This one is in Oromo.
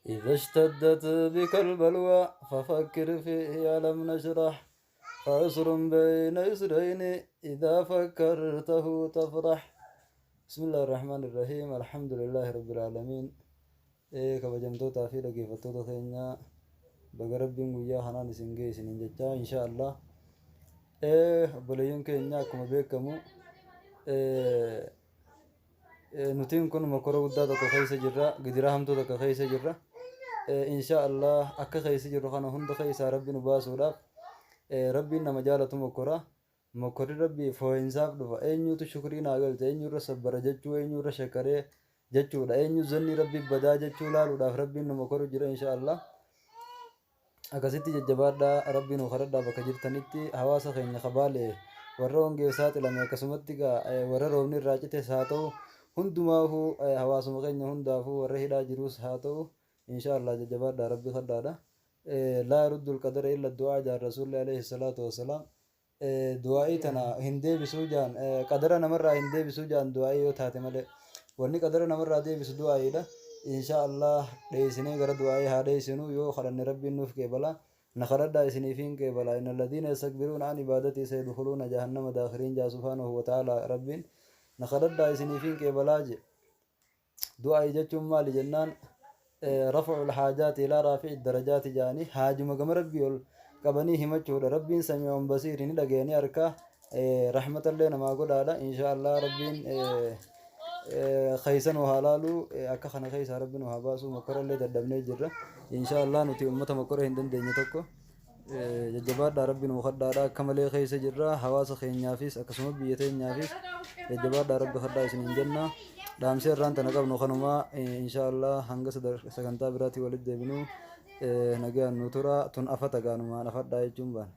إذا اشتدت بك البلوى ففكر فيه ألم نشرح فعسر بين يسرين إذا فكرته تفرح. بسم الله الرحمن الرحيم، الحمد لله رب العالمين. Kabajamtootaa fi dhaggeeffattoota keenya, baga Rabbiin guyyaa kanaan isin ga'e isiniin jechaa, insha Allah. Obboleeyyan keenya, akkuma beekamu nutiin kun mokora guddaa tokko keessa jirra, gidiraa hamtuu tokko keessa jirra. Insha Allah, akka keessa jirru kana hunda keessaa Rabbi nu baasuudhaaf, Rabbiin nama jaalatu mokora. Mokorri Rabbii fooyinsaaf dhufa. Eenyutu shukrii naa galche, eenyurra sabbara jechuu, eenyurra shakaree jechuudha, eenyu zannii Rabbii badaa jechuu laaluudhaaf Rabbiin nu mokoru jira, insha Allah. Akkasitti jajjabaadhaa, Rabbii nu kadhadhaa bakka jirtanitti. Hawaasa keenya kabaale, warra hongee saaxilame, akkasumatti gaa warra roobni irraa cites haa ta'u, hundumaafuu, hawaasuma keenya hundaafuu, warra hidhaa jirus haa ta'u, insha Allah, jajjabaadhaa, Rabbi kadhaadha. Laa yaruddul qadara illa du'aa jaan Rasuulli alayhi salaatu wassalaam. Du'aa'ii tana hin deebisuu jaan, qadara namarraa hin deebisuu jaan, du'aa'ii yoo taate malee. Wanni qadara namarraa deebisu du'aa'iidha. Insha Allah, dheeysinee gara du'aa'ii haa dheeysinu. Yoo kadhanne Rabbiin nuuf qeebala. Na kadhadhaa, isiniif hin qeebala. Inna alladhiina yastakbiruuna an ibaadatii sayadkhuluuna jahannama daakhiriin jaa subhaanahu wa ta'ala. Rabbiin na kadhadhaa, isiniif hin qeebalaa je. Du'aa'i jechuun maali jennaan, raf'ul haajaati ilaa raafi'i darajaati jedhanii, haajuma gama Rabbii ol qabanii himachuudha. Rabbiin sami'uun basiiri, ni dhagaya, ni arka, rahmatallee namaa godhaadha. Insha Allah, Rabbiin keessa nu haa laalu, akka kana keessaa Rabbi nu haa baasu. Mokkorallee dadhabnee jirra. Insha Allah, nuti ummata mokkora hin dandeenye tokko. Jajjabaadhaa, Rabbi nuu kadhaadha. Akka malee keessa jirra. Hawaasa keenyaafis akkasuma biyya teenyaafis jajjabaadhaa, Rabbi kadhaa isiniin jenna. Dhaamsee irraan tana qabnu kanuma. Insha Allah, hanga sagantaa biraatii walitti deebinu nagayaan nu tura. Tun afata gaanumaan afadhaa jechuun baana.